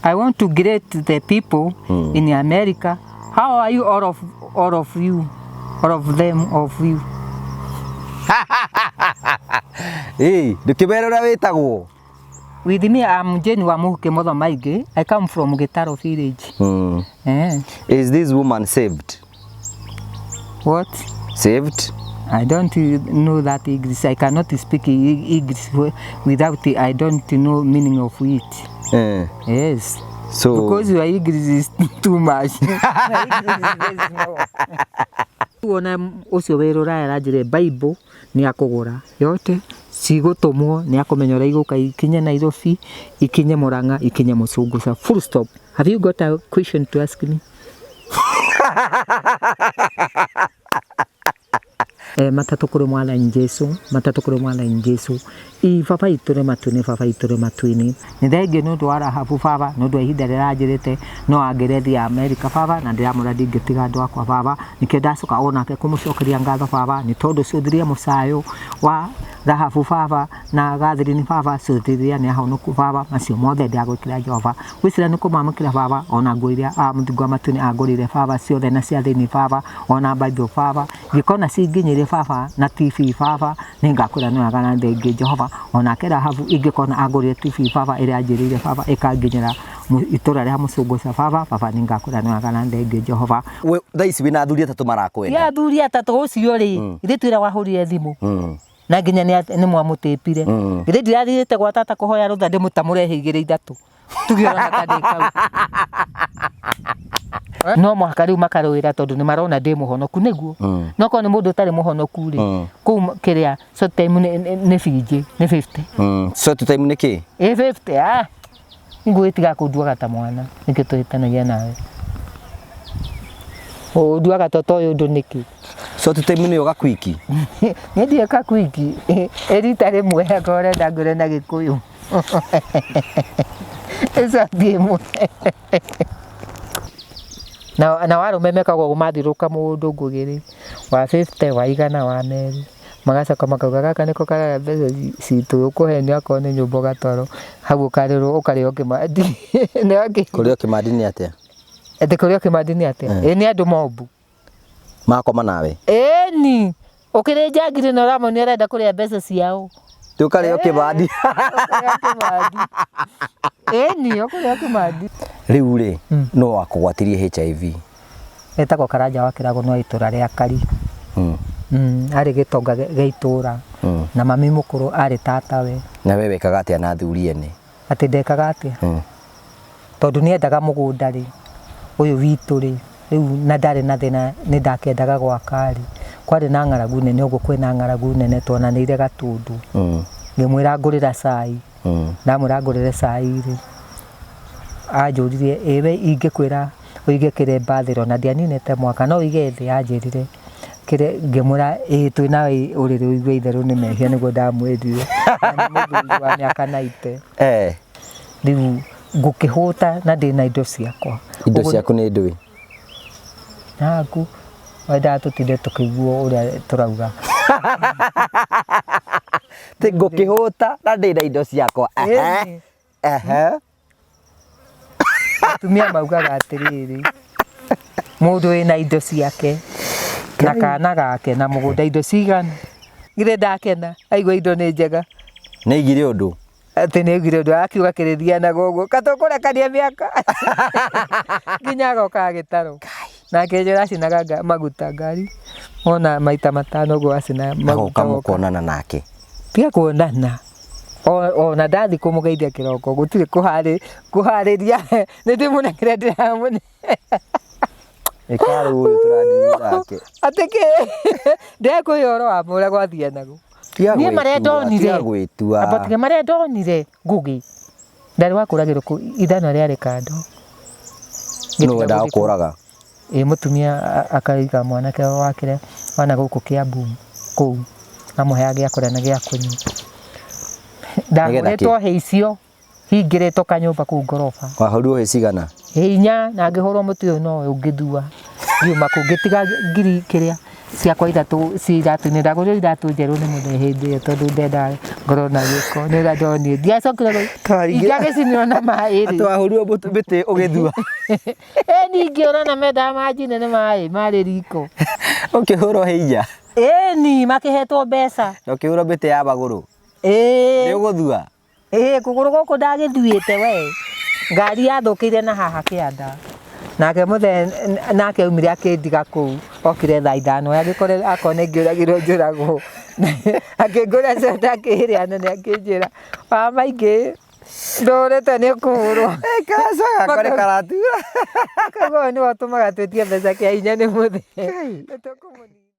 I want to greet the people in America. How are you, all of you, all of them of you? Ĩĩ, ndũkĩmere ũrĩa wĩtagwo. With me, I'm Jane Wamuhuke Mothomaingĩ. I come from Gitaro village. Eh. Is this woman saved? What? Saved? I don't know that English. I cannot speak English without I don't know meaning of it. Eh. Yes. So Because your English is too much. My English is very small. Wona ũcio wĩ rũraya aranjĩra Bible nĩ akũgũra yote cigũtũmwo nĩ akũmenya ũrĩa igũka ikinye Nairobi, ikinye Murang'a, ikinye Mũcũngũca. Full stop. Have you got a question to ask me? Matatũ kũrĩ mwathani Jesu, matatũ kũrĩ mwathani Jesu. I baba itũ rĩ matu-inĩ, baba itũ rĩ matu-inĩ. Nĩ thengiũ nĩ ũndũ wa Rahabu baba, nĩ ũndũ wa ihinda rĩrĩa aranjĩrĩte no angĩre Amerika baba, na ndĩramwĩra ndingĩtiga andũ akwa baba. Nĩkĩo ndacoka onake kũmũcokeria ngatho baba, nĩ tondũ cũthĩrĩria mũcayo wa Rahabu baba na Gathrini baba, cũthĩrĩria nĩ ahonoku baba, macio mothe ndĩragwĩkĩra Jehova. Gwĩciria nĩ kũmamũkĩra baba, ona nguo iria mũthingu wa matu-inĩ angũrĩire baba, ciothe na cia thĩinĩ baba, ona Bible baba, ingĩkona cinginyĩire baba na TV baba, nĩngakwĩra nĩ wega na thengiũ Jehova. Onake Rahabu ingĩkona angũrĩire TV baba ĩrĩa anjĩrĩire baba ĩkanginyĩra itũra rĩa Mũcũngũca baba, baba nĩngakwĩra nĩ wega na thengiũ Jehova. We thaa ici wĩna athuri atatũ marakwenda. Ya athuri atatũ ũcio rĩ, ithuĩ twĩra wahũrire thimũ na nginya nĩ mwamũtĩpire. Githĩ ndirathirĩte gwa tata kũhoya rũtha ndĩmũtamũre hĩ igĩrĩ ithatũ tuge ona ta ndĩ kau. No mũhaka rĩu makarũĩra tondũ nĩ marona ndĩ mũhonoku nĩguo. No korwo nĩ mũndũ ũtarĩ mũhonoku rĩ, kũu kĩrĩa short time nĩ binjĩ, nĩ 50. Short time nĩ kĩ? Ĩ 50, ah. Ngũĩ tiga kũnduaga ta mwana, nĩkĩo tũhĩtanagia nawe. Ũnduaga ta ũtoĩ ũndũ nĩkĩ? Short time nĩyo gakwiki? Niĩ ndiũĩ gakwiki, ĩ rita rĩmwe akorwo ũrenda ngwĩre na Gĩkũyũ. Ĩ short ĩmwe. Na arũme mekaga ũguo mathiũrũrũka mũndũ ngũgĩ-rĩ, wa 50, wa igana, wa merĩ, magacoka makauga gaka nĩko karaya mbeca citũ, ũkũhenio akorwo nĩ nyũmba ũgatwarwo hau ũkarĩrwo ũkarĩo kĩmandi. Kũrĩo kĩmandi nĩ atĩa? Atĩ kũrĩo kĩmandi nĩ atĩa? Ĩ nĩ andũ mobu. Makoma nawe? Ĩni, ũkĩrĩ njangiri na ũramonia ũrenda kũrĩa mbeca ciao. Rĩu ũkarĩo kĩmandi. Ũkarĩo kĩmandi. Ĩni, ũkũrĩo kĩmandi. Rĩu rĩ, no wakũgwatirie HIV? Etagwo Karanja wa Kĩrago no itũra rĩa Kari. Arĩ gĩtonga gĩa itũra. Na mami mũkũrũ arĩ tatawe. Na we wekaga atĩa na athuri ene? Atĩ ndekaga atĩa? Tondũ nĩ endaga mũgũnda rĩ, ũyũ witũ rĩ, rĩu na ndarĩ na thĩna nĩ ndakĩendaga gwaka rĩ, kwarĩ na ng'aragu nene ũguo kwĩna ng'aragu nene tuonanĩire Gatundu. Ngĩmwĩra ngũrĩra cai. Ndamwĩra ngũrĩre cai rĩ, anjũririe ĩ we ingĩkwĩra ũige kĩrĩa mbathĩro na ndianinĩte mwaka no ũige thĩ anjĩrire ngĩmwĩra ĩ twĩna ũrĩrĩ ũigue itherũ nĩ mehia nĩguo ndamwĩrire. Na nĩ mũthuri wa mĩaka 90. Rĩu ngũkĩhũta na ndĩna indo ciakwa. Indo ciaku nĩ ndũĩ? Naku wendaga tũtinde tũkĩiguo ũrĩa tũrauga. Ti ngũkĩhũta na ndĩna indo ciakwa. Atumia maugaga atĩrĩrĩ, mũndũ wĩna indo ciake na kana gake na mũgũnda indo cigana? Githĩ ndakena aigua indo nĩ njega. Nĩ aigire ũndũ? Atĩ nĩ aigire ũndũ akiuga kĩrĩthianaga ũguo katũkũrekania mĩaka nginya agoka gĩtarũ. Na akĩnjĩra acinaga maguta ngari ona maita matano ũguo acina maguta. Agoka mũkonana nake? Tiga kuonana. Ona ndathi kũmũgeithia kĩroko gũtirĩ kũharĩria nĩ ndĩmũnengere ndĩramũne. Ĩkarũ ũyũ tũrandiri nake. Atĩ kĩ? Ndekũhe ũhoro wa ũrĩa gwathianaga. Niĩ marĩa ndonire. Tiga gwĩtua. Amba tiga marĩa ndonire Ngũgĩ. Ndarĩ wa kũragĩrwo kũu ithanwa rĩarĩ kando. Nũ wendaga kũraga? Ĩ mũtumia akaiga mwanake wakĩre wana gũkũ Kiambu kũu amũheaga gĩa kũrĩa na gĩa kũnyua. Ndahũrĩtwo hĩ icio hingĩrĩtwo kanyũmba kũu ngoroba. Wahũrirwo hĩ cigana? Hĩ inya na ngĩhũrwo mũtĩ ũyũ no ũngĩthua. Ngiuma kũu ngĩtiga ngiri kĩrĩa Ciakwa ithatũ ci iratũ-inĩ, ndagũrire iratũ njerũ nĩ mũthee hĩndĩ ĩyo tondũ ndendaga ngorwo na gĩko. Nĩ ũrĩa ndonire. Ndiacokire ingĩagĩcinirwo na maĩ rĩ. Atĩ wahũrirwo mĩtĩ ũgĩthua. Ĩ ningĩ ũrona mendaga manjine nĩ maĩ marĩ riko. Ũkĩhũrwo hĩ inya. Ĩni makĩhetwo mbeca. Na ũkĩhũrwo mĩtĩ ya magũrũ. Ĩĩ. Nĩ ũgũthua. Ĩĩ kũgũrũ gũkũ ndagĩthuĩte we. Ngari yathũkĩire na haha kĩanda. Nake mũthee nake aumire akĩndiga kũu, okire thaa 5 agĩkora akona ingĩũragirwo njũragwo. Akĩngũrĩra soda akĩrĩa nene akĩnjĩra wa maingĩ ndũrĩte nĩ kũhũrwo. Kaca gakwa nĩ karatura. Koguo nĩwe ũtũmaga twĩtie mbeca kĩa hinya nĩ mũthee. Nĩtũkũmũnina.